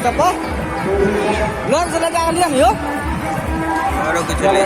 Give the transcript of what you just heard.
सब पर लोन से लगा लिया ने यौ। आरो किछु ले।